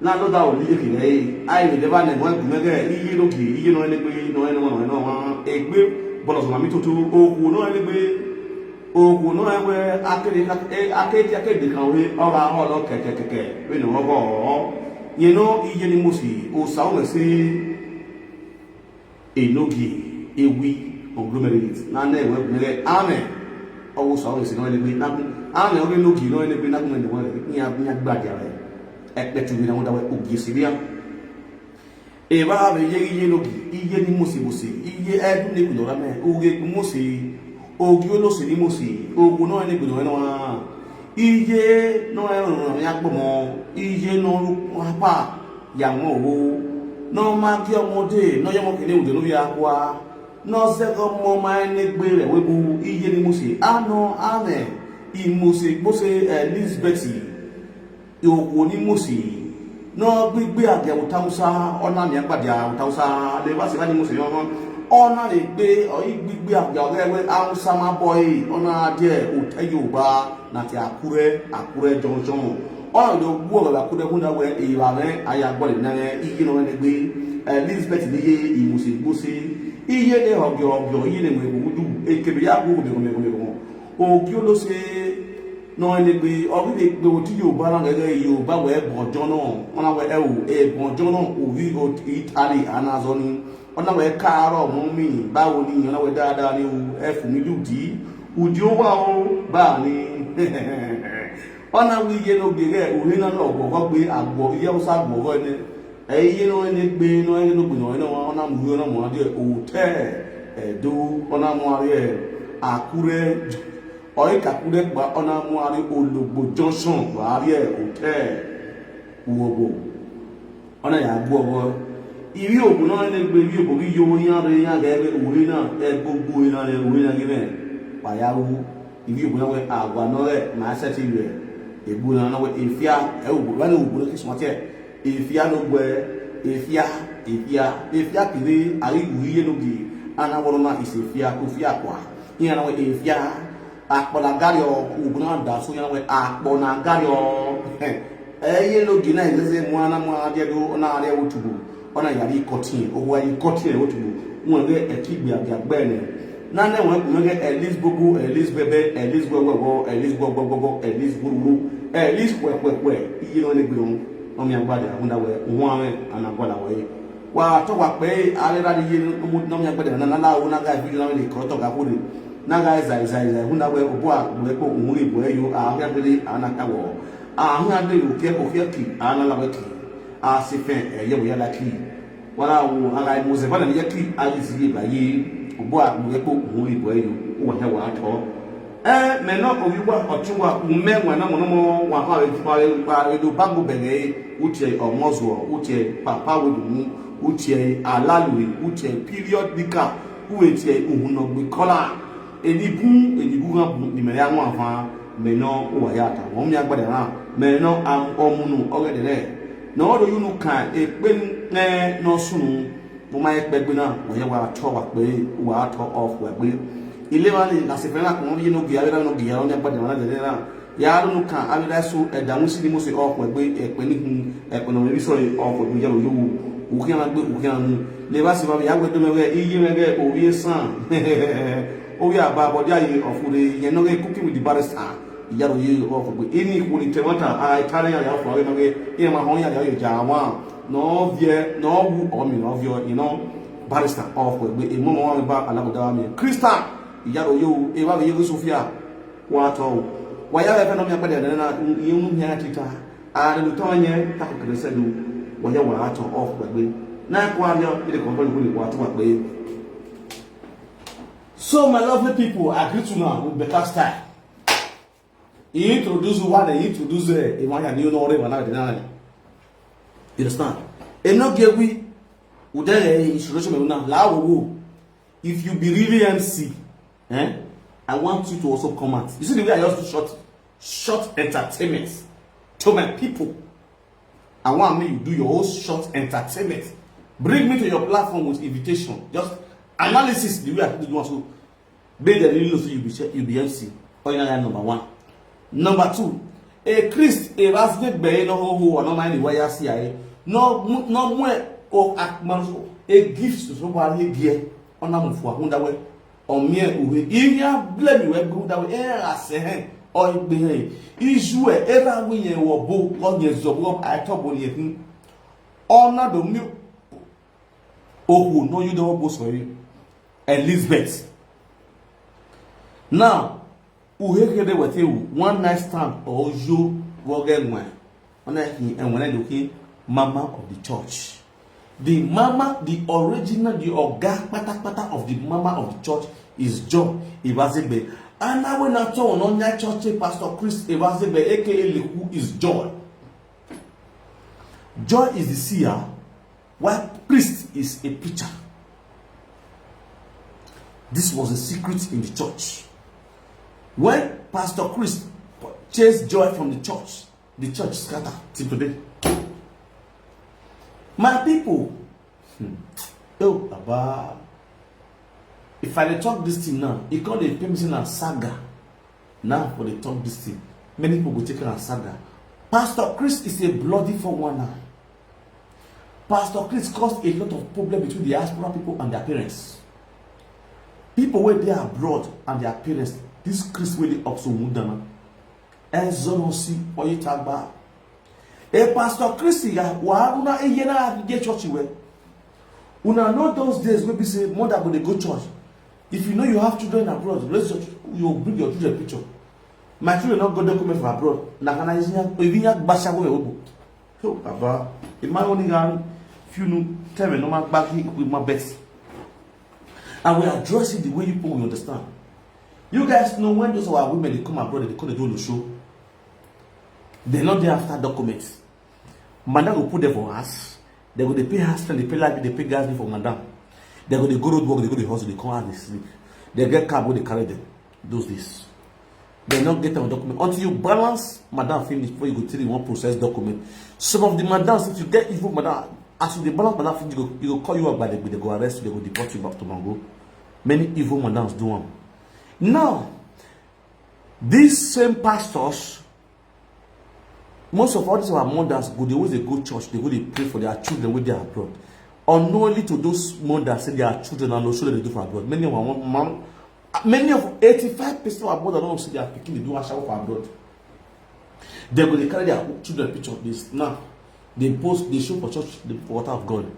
na lo da oli ye kile, ai mi deba ne mo gumege, iye lo ki, iye no ene gbe, no ene mo, no ene mo, egbe, bolo so ma mi tutu, oku no ene gbe, oku no ewe, akede, e, akede, akede kan we, ora, olo, keke, keke, we no go, you know, iye ni musi, o sa o me si, enogi, ewi, conglomerate. Na ne we mere ame. Owo sa o si no le gbe na ame o enogi no le gbe na me ne we ni a ni a gba dia re. Ekpe tu mi na won da we ogi si bia. E ba be ye ye nogi, iye ni musi musi, iye edu ni kuno ra me, oge musi, ogi o lo si ni musi, ogun no le gbe no no. Iye no e run mi agbomo, iye no ru pa ya won o. No ma ki omode, no yo mo kini ude no ya kwa. No se ko mo ma ene gbe re we bu iye ni musi. Ano ame, imusi gbose Elizabeth. Oku ni musi. No gbigbe age utausa, ona mi agbadia utausa, le ba se ba ni musi yo. Ona le gbe, o igbigbe age oge we ausa ma boy, ona de ute Yoruba. Na ti Akure, Akure Junction. Ona lo gwo ga Akure hunda we iwa me aya gbo le na me iye no ne gbe. Elizabeth ni ye imusi gbose. Iye ne ogio ogio iye ne me gudu. Ekebe ya gwo me me me me. Ogi o lo se no ne gbe. Ogi de gbe oti Yoruba na gege Yoruba we gbonjo na. Ona we e o e gbonjo na ovi o Italy anazoni. Ona we kaaro mo mi, bawo ni? Ona we dáadáa ni o, e fun mi ludi. Udi o wa o, ba ni. Ona wi ye no gere, o he na lo gbogo gbe agbo, iye o sa gbogo ne. E iye no ne gbe, no e no gbe no, no ona mu yo na mo ade o te. E do, ona mo are Akure. O e ka Akure pa, ona mo are Ologbo Junction, wa are o te. Uobo. Ona ya gbu owo. Iri ogun na ne gbe iri ogun ri yo yan re yan ge re ure na e gbogbo ina re ure na ge me. Pa ya wu. Iri ogun na we agwa no re ma se ti re. Ebu na na we efia e ogun ba ni ogun ki smart e. Efia no gbe efia efia efia kiri ari wu ye no gi. Ana woro na is efia ku fia kwa. Iya na we efia. Akpọnagari ọ ugbu na da so yana we akpọnagari ọ. Eye no gina ezeze mwana mwana dia do na area utubu. Ona yari kotin o wa yi kotin utubu. Won ge ekigbe abi agbene. Na ne won ku ge elis gbogbo elis bebe elis gbogbo elis gbogbo elis gbogbo elis kwe kwe kwe. Iye no le gbe won. No mi agbade ahunda we won ame anagbada we. Wa to wa pe ale ra di ye no mi agbade na na la o na ga video na le ko to ga ko ni. Na ga za za za hunda we obo a we ko unri bo yo a ga bele ana ka wo. A hu a de yo ke ko ke ki ana la we ki. A si fe e ye bo ya la ki. Wala wo a ga mo ze bana ye ki a li si ye ba ye. Obo a we ko unri bo yo. O wa he wa to. Eh, me no obi wa otu wa ume wa na mo no mo wa ha we fa we pa we do bago bele. Uche o mo zo uche papa we do mu uche alalu uche period nika. Uwe tie uhun no gbe kola. Enibu enibu ga bu ni me ya nwa fa me no uwa ya ta. Wo mi agbade na me no am omunu ogede re. No do yunu kan e pe ne no sunu. Mo ma e pe gbe na wo ye wa to wa pe wa to off wa gbe. Ile wa ni la se fe na ko mo bi no gbe ya no gbe ya o ni agbade na de na. Ya lo nu kan abi da so e da mu si ni mo se o ko gbe e pe ni hun e pe no mi so e o ko gbe ya lo yo. U ki an gbe u ki an nu. Le ba se ba ya gbe do me we iye me ge o ye san. O ya ba bo dia ye o fu de ye no ge cooking with the barrister. Ya lo ye o ko gbe ini ku ni te mata a tare ya ya fo we no ge e ma hon ya ya yo ja wa. No vie no wu o mi no vie you know. Barrister of Kwegbe, a mom one ba alagoda mi. Christian, Yaro yo, a ba yo Sophia, what all. Why I have no me but then I you me here tita. And the time here, Taco Crescendo, why you were out of Kwegbe. Na kwa yo, it control you what what way. So my lovely people, I greet you now with better style. He introduce you one, he introduce uh, Emmanuel, you know, whatever now. You understand? And not get we, we then introduction now. La wo. If you be really M C, eh? I want you to also come out. You see the way I just do short, short entertainment to my people. I want me you do your own short entertainment. Bring me to your platform with invitation. Just analysis the way I do one. So, make dem really know say you be che- you be M C. Or you know number one. Number two, a Christ, a Rasgate Bay, no ho ho, no mind why I see I. No, no more or akman a gift to somebody here. On a move for that way. On me, who here blame you, go that way. Eh, I say, hey, or it be hey. Issue, eh, era we ye wo bo, God ye zo, I talk about ye. Honor the new. Oh, no, you don't go sorry. Elizabeth. Now, uhe kede wete one night stand or yo woge nwe. Ona hi enwene doki mama of the church. The mama, the original, the oga pata pata of the mama of the church is John Ibazigbe. And now when I told on your church, Pastor Chris Ibazigbe, A K A Leku, is John. John is the seer, while Chris is a preacher. This was a secret in the church. When Pastor Chris chased Joy from the church, the church scattered till today. My people, hmm, oh, Baba, if I dey talk this thing now, e come dey pay me say na saga. Now for the talk this thing, many people go take am as saga. Pastor Chris is a bloody four one nine. Pastor Chris caused a lot of problem between the diaspora people and their parents. People wey dey abroad and their parents, this Chris wey dey up so mudana. Excellency Oyitagba. A Pastor Chris ya wa una eye na get church we. Una know those days wey be say mother go dey go church. If you know you have children abroad, raise your, you bring your children picture. My children no go document for abroad. Na kana izinya, izinya gbasa go ebo. So, Baba, in my only hand, if you know, tell me no man back with my best. And we address it the way you people will understand. You guys know when those our women they come abroad, they come they do the show. They not there after documents. Madam go put them for us. They go they pay us, they pay light, they pay gas bill for madam. They go they go road work, they go the house, they come out, they sleep. They get car, go they carry them. Those days. They not get them document. Until you balance madam finish before you go tell you one process document. Some of the madams, if you get evil madam, as you dey balance madam finish, you go, you go call you up by the they go arrest you, they go deport you back to Mango. Many evil madams do one. Now, these same pastors, most of all these our mothers go, they always they go church, they go they pray for their children with their abroad. Unknowingly to those mothers say their children are no show they do for abroad. Many of our mom, many of eighty-five percent of our mothers don't see their picking they do ashawo for abroad. They go they carry their children picture of this now. They post, they show for church the water of God.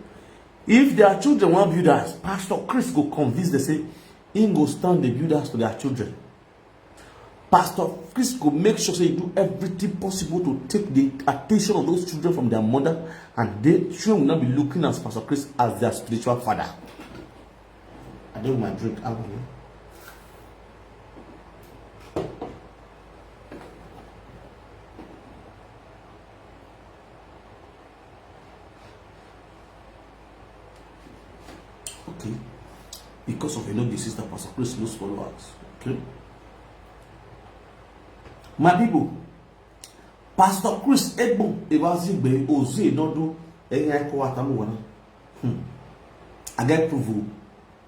If their children want build house, Pastor Chris go convince them say he go stand the build house for their children. Pastor Chris go make sure say he do everything possible to take the attention of those children from their mother, and they children will not be looking at Pastor Chris as their spiritual father. I don't my drink out here. Okay. Because of you know the sister Pastor Chris lose followers. Okay. My people, Pastor Chris Egbo Ebazigbe Oze Nodu Enyako Atamuwana. Hmm. I get proof. Oh.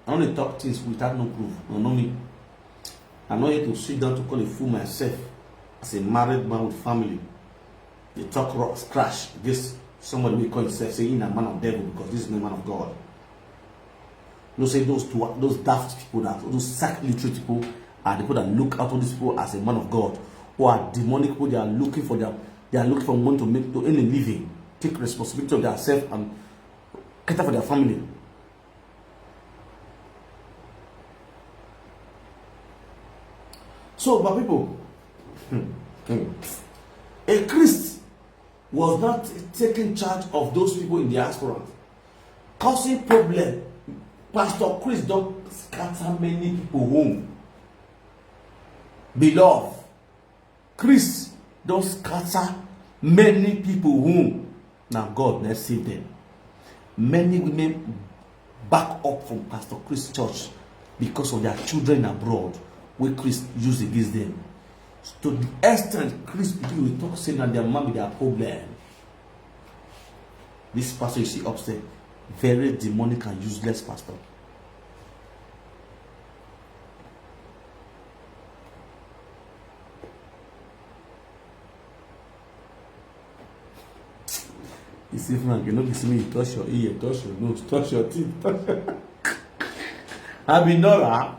I only talk things without no proof. No, no me. I know you to sit down to call a fool myself as a married man with family. They talk rock scratch against somebody we call himself saying a man of devil because this is no man of God. You know, say those two, those daft people, that those sack literate people are the people that look out on these people as a man of God, who are demonic people. They are looking for their, they are looking for money to make to earn a living, take responsibility of themselves and cater for their family. So, my people, a Christ was not taking charge of those people in diaspora, causing problem. Pastor Chris don scatter many people home. Beloved, Chris don scatter many people home. Na God na save them. Many women back up from Pastor Chris church because of their children abroad wey Chris use against them. To the extent Chris begin to talk say na their mama be their problem. This pastor you see upstairs, very demonic and useless pastor. You see, Frank, you know, you see me, you touch your ear, touch your nose, touch your teeth, touch your... Abinora.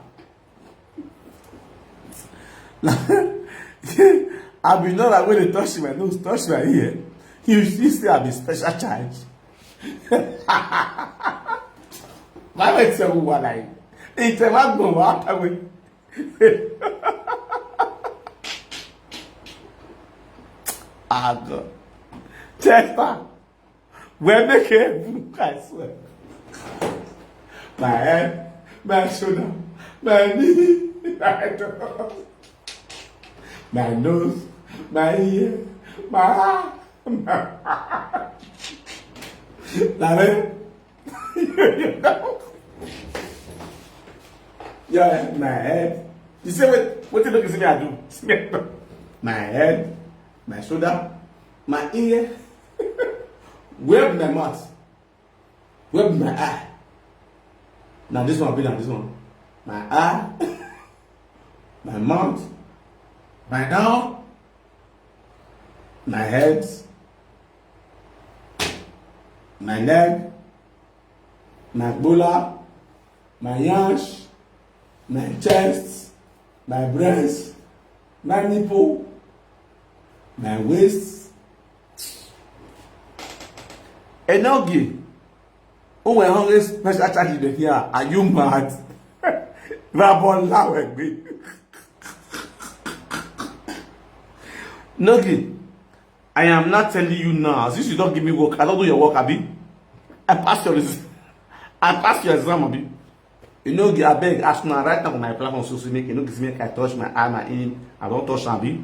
Abinora, when they touch my nose, touch my ear, you, you say I be special child. Why would you say who are like? It's a man go out away. Ah, God. Chester. Where make it? I swear. My head, my shoulder, my knee, my nose, my nose, my ear, my eye, my Larry. Yeah, my head. You say what? What you look at me? I do. See me? My head, my shoulder, my ear. Where be my mouth? Where be my eye? Now this one be now this one. My eye, my mouth, my down, my head, my leg, my bola, my yansh, my chest, my breast, my nipple, my waist. Enogi, who were hungry special charge in the here? Are you mad? Rabon Lawegbe. Nogi, I am not telling you now. Since you don't give me work, I don't do your work, Abi. I pass your res-, I pass your exam, Abi. You know, I beg, ask now right now for my platform, so, so make you know, give me, I touch my arm, my in, I don't touch, Abi.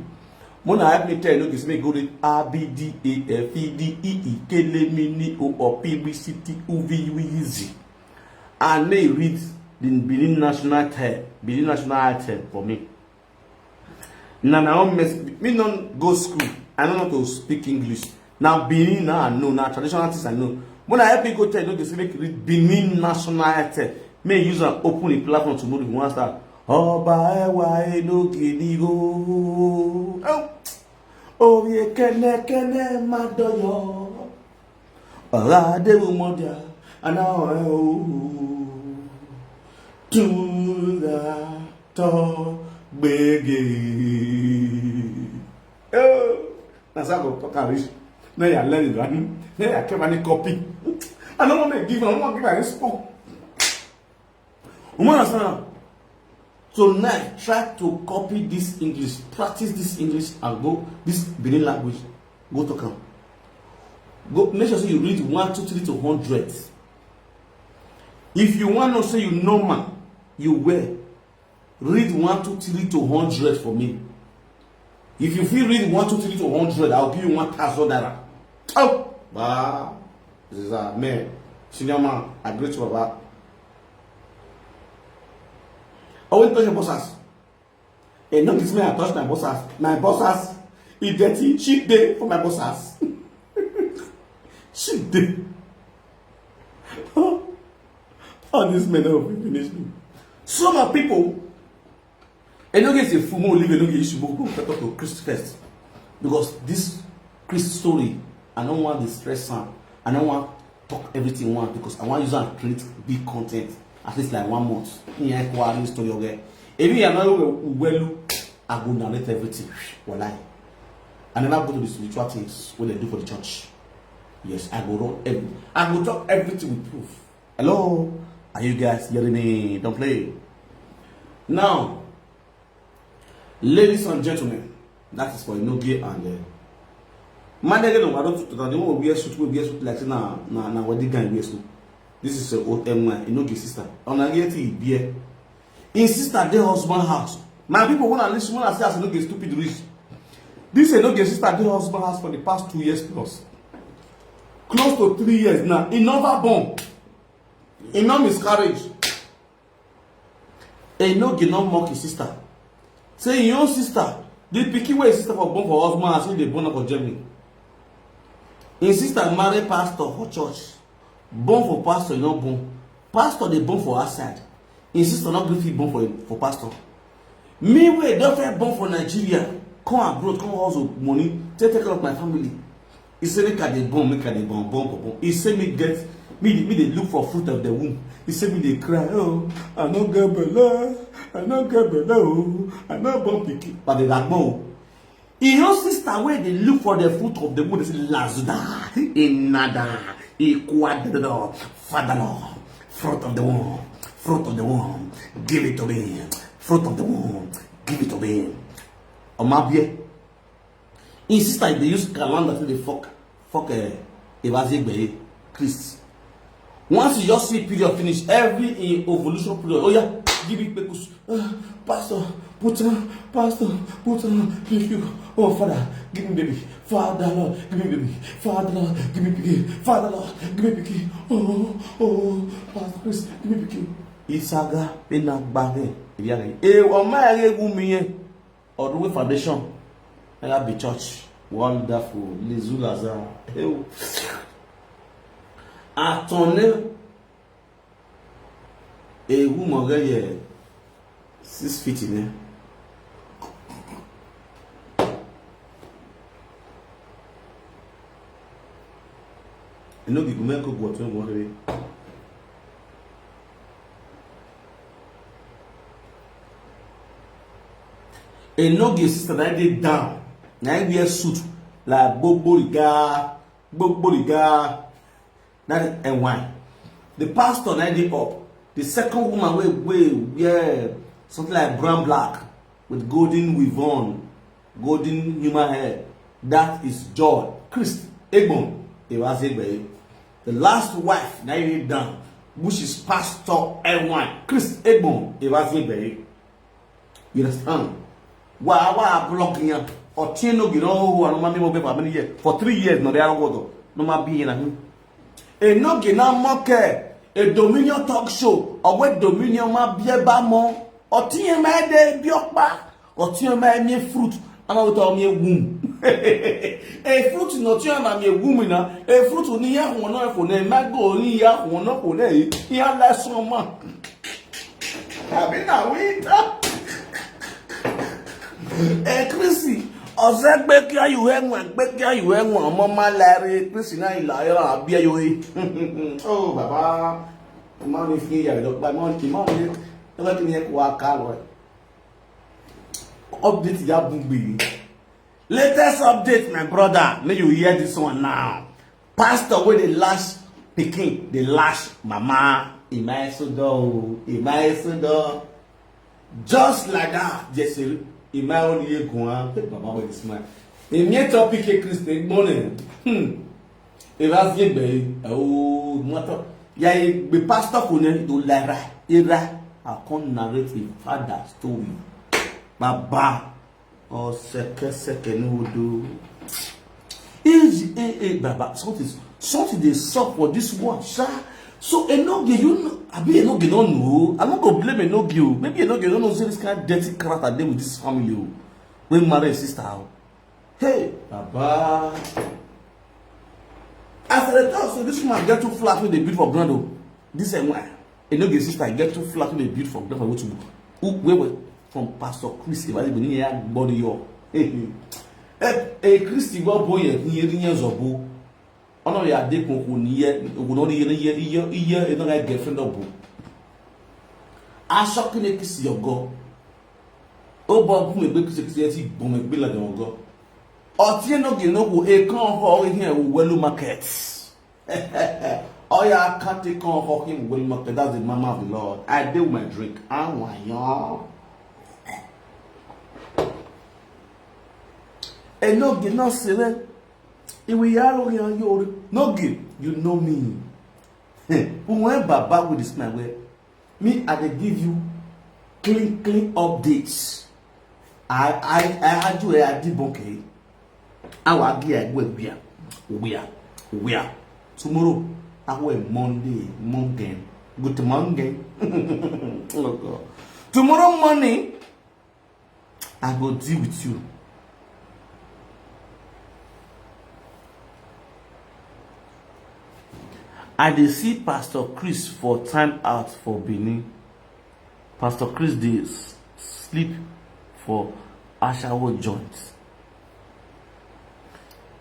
Mona help me tell you, give me go read A B D A F E D E E K L M N O O P B C T U V U Z. And may you read the Benin National Anthem, Benin National Anthem for me. Na my own mess. Me no go school. I no know to speak English. Na Benin na I know. Na traditional things I know. When I help me go tell you, they say make you read Benin National Anthem. May you use and open the platform tomorrow if you want start. Ọba ẹwà Enogi ni o. Oh. Oye kene kene madoyo. Ọ̀rá Adéwùmọ̀díà, àná ọ̀rẹ́ o. Túra tọ́ gbége. Oh, na so I go talk am reach. Now you are learning, right? Now you are clever, copy. I don't want to give, I don't want to give an spoon. You understand? So now try to copy this English, practice this English, and go this Benin language, go talk am. Go make sure say you read one, two, three to hundred. If you want to say you normal, you well, read one, two, three to hundred for me. If you fit read one, two, three to hundred, I'll give you one thousand naira. Oh, bah, this is a man, senior man. I greet you, Baba. I went to your boss house. And not this man, I touch my boss house. My boss house, he dirty, she dey for my boss house. She dey. All these men don finish me. So my people, Enogi is a fumo, leave Enogi issue, but go talk to Chris first. Because this Chris story, I don't want to stress am. I don't want talk everything one because I want use am create big content. At least like one month. Ihe kwa this story oge. If you are not well, I go narrate everything. Wallahi. I never go to the spiritual things wey dem do for the church. Yes, I go run every, I go talk everything with proof. Hello? Are you guys hearing me? Don't play. Now, Ladies and gentlemen, that is for Enogie and uh, Mandege no Wado to the one wear suit, we wear suit like say na na na wedding gown wear suit. This is uh, old M Y, Enogie sister. On a get it beer. His sister dey husband house. My people wanna listen when I say as Enogie stupid rich. This Enogie sister dey husband house for the past two years plus. Close to three years now. He never born. He no miscarriage. Enogie no mock his sister. Say him own sister, the pikin wey his sister for born for husband as he dey born am for Germany. Him sister marry pastor for church. Born for pastor, e no born. Pastor dey born for outside. Him sister no gree fit born for for pastor. Me wey don first born for Nigeria, come abroad, come hustle money, take take care of my family. He say make I dey born, make I dey born, born, born, born. He say me get me dey- me dey look for fruit of the womb. He say me dey cry, oh, I no get belle, I no get belle, oh, I no born pikin. But the dagbon, oh. Him own sister wey dey look for the fruit of the womb dey say lazuda, inada, ikwadada, father Lord, fruit of the womb, fruit of the womb, give it to me, fruit of the womb, give it to me. Omabie. Him sister dey use calendar to dey fuck fuck uh, Ebaziegbe Christ. Once you just see period finish, every in ovulation period, oh yeah, give me pekus. Uh, pastor, put on, pastor, put on, thank you. Oh, Father, give me baby. Father, Lord, give me baby. Father, Lord, give me pikin. Father, Lord, give me pikin. Oh, oh, Pastor Chris, give me pikin. Isaga, pena gbage. Ewa, ma ere gumi ye. Oruwe Foundation, Ella Be Church, Wonderful, Lizu Lazar, Ewu. Atone, Ewu Mogeye, six feet in there. You know, the Gumeko got one. Enogie sister na dey down. Na him wear suit like gbogboriga, gbogboriga. That is N Y. The pastor na dey up. The second woman wey wey wear something like brown black with golden weave on, golden human hair. That is Joy Christ Egbon Ewazegbeye. The last wife na dey down, which is Pastor N Y Christ Egbon Ewazegbeye. You understand? Wa wa block yan. Otino giro wa no mami mo be for many years. For three years no dey arogo. No ma bi na hin. E no ge na moke. E Dominion talk show. Owe Dominion ma bi e ba mo. Otiye ma de bi opa. Otiye ma mi fruit. Ama uta mi womb. E fruit no tiye ma mi womb na. E fruit ni ya ho no fo ne ma go ni ya ho no fo ne. Ya lesson ma. Abi na winter. Eh, Chrissy, ọzọ gbekia iwe nwa, gbekia iwe nwa, ọmọ ma lere, Chrissy na ila ya abia yo. Oh, baba. Imani fi ya lo pa, imani, imani. Ẹ bá kí ni ẹ kó wa ká lọ. Update ya bugbe. Latest update, my brother. May you hear this one now. Pastor wey dey lash pikin, dey lash mama. Ima esodo o, ima esodo. Just like that, Jesse, ima only go on. Hey, baba wey dey smile. Emi e topic e Christian morning. Hmm. Evaziegbe, oh, mother. Ya e be pastor ko ne do lara. Era, I come narrate a father story. Baba, oh, seke, seke, no do. Easy, eh, eh, baba, something, something dey sup for this one, sha. So, Enogie, you know, abi Enogie no know. I no go blame Enogie o. Maybe Enogie no know say this kind dirty character dey with this family o. Wey marry his sister o. Hey, baba. As I dey talk so, this woman get two flat wey dey build for ground o. This N Y, Enogie sister get two flat wey dey build for ground for Wotubu. Who, wey were from Pastor Chris Evaziegbe ni ya gbori yo. Hey, hey. Eh, eh, Christy wa boy ye, ni ye, ni ye zobo. Ono ya de ko ko ni ye, ko no ni ye, ni ye, iye, iye, e no ga girlfriend obo. Aso kine kisi yogo. O bo bu me gbe kisi kisi e ti bo me gbe la de ogo. Oti Enogie no ko e kan ho o here Welu market. Oh yeah, I can't take on ho him Welu market. That's the mama of the Lord. I do my drink. I want y'all. Enoge no sere. Iwe yaro yan yori. Noge, you know me. Hey, who went baba with this my way? Me, I dey give you clean, clean updates. I, I, I argue, I debunk it. I will give you where, where, where. Tomorrow, I will Monday, Monday. Good morning. Oh God. Tomorrow morning, I go deal with you. I dey see Pastor Chris for time out for Benin. Pastor Chris dey s-, sleep for ashawo joint.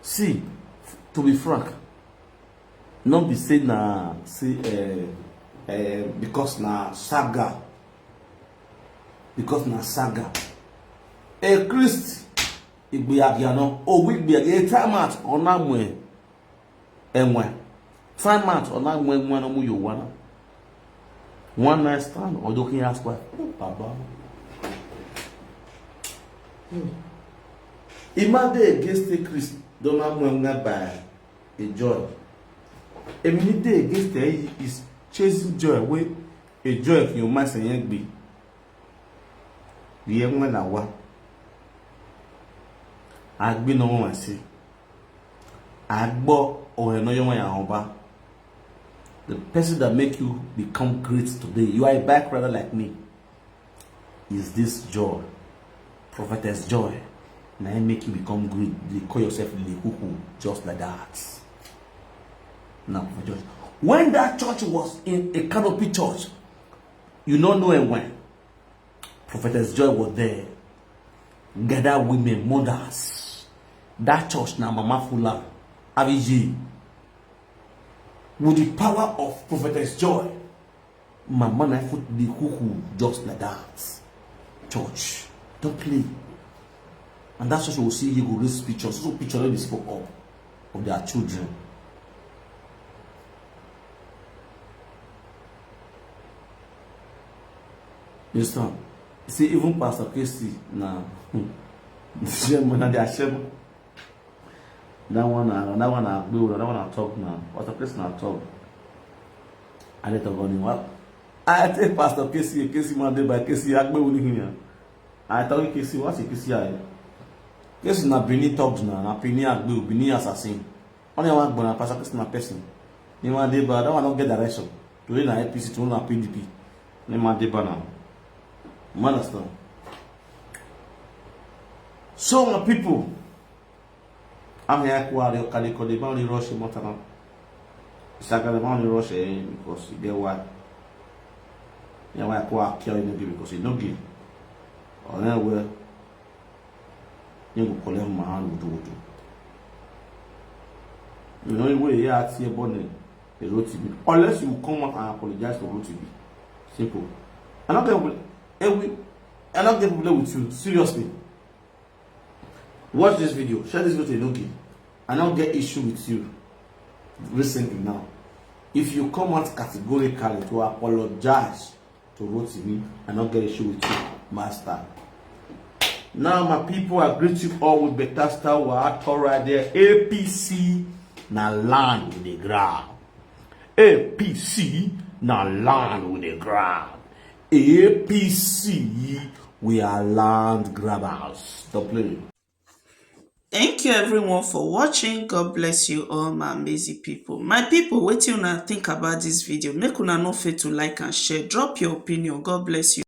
See, to be frank, no be say na say, eh, eh, because na saga, because na saga. A Christ igbeyagiano, owi igbeyagiano, time out, onamwe enwe. Time out, onamwe enwe no mu yowana. One night stand, or joking ask why? Oh, Baba. Hmm. Ima dey against a Christ, don't have when by a joy. Emi dey against the is chasing joy wey a joy can you mind say be. The young man na wa. Agbe no one see. Agbo or no young one ya hoba. The person that make you become great today, you are a bike rider like me. Is this joy, prophetess joy, na im make you become great. Dey call yourself Lekuku just like that. Now, for church, when that church was in a canopy church, you no know it when prophetess joy was there. Gather women, mothers. That church na Mama Fula, Aviji. With the power of prophetess joy, Mama na put the cuckoo just like that. Church, don't play. And that's what you will see. You go raise pictures. So picture wey dey spoke up of their children. You understand? You see, even Pastor Casey na chairman, na their chairman. That one na, that one na Agbo, that one na talk now. Pastor Casey na talk. I let go ni what? I take Pastor Casey, Casey man dey by Casey Agbo ni here. I tell you Casey, what's a Casey I? Casey na Benin talks now, na Benin Agbo, Benin assassin. Only one gbona Pastor Casey na person. Ni man dey by, that one don't get direction. To na A P C, to na P D P. Ni man dey by now. You understand? So my people, I'm here to call the call the man the rush him out now. It's like the man the rush him because he get why. Yeah, why I call kill him because he no give. Or then well, you go call him man with wood. You know the way he act here born a Rotimi. Unless you come out and apologize to Rotimi. Simple. I don't get problem. Eh, we, I don't get problem with you. Seriously. Watch this video. Share this video to Enoki. I don't get issue with you recently now. If you come out categorically to apologize to Rotimi, I don't get issue with you, master. Now, my people, I greet you all with better style. We're out right there. A P C na land with the ground. A P C na land with the ground. A P C, we are land grabbers. Don't play. Thank you everyone for watching. God bless you all, my amazing people. My people, wetin una think about this video? Make una no fail to like and share. Drop your opinion. God bless you.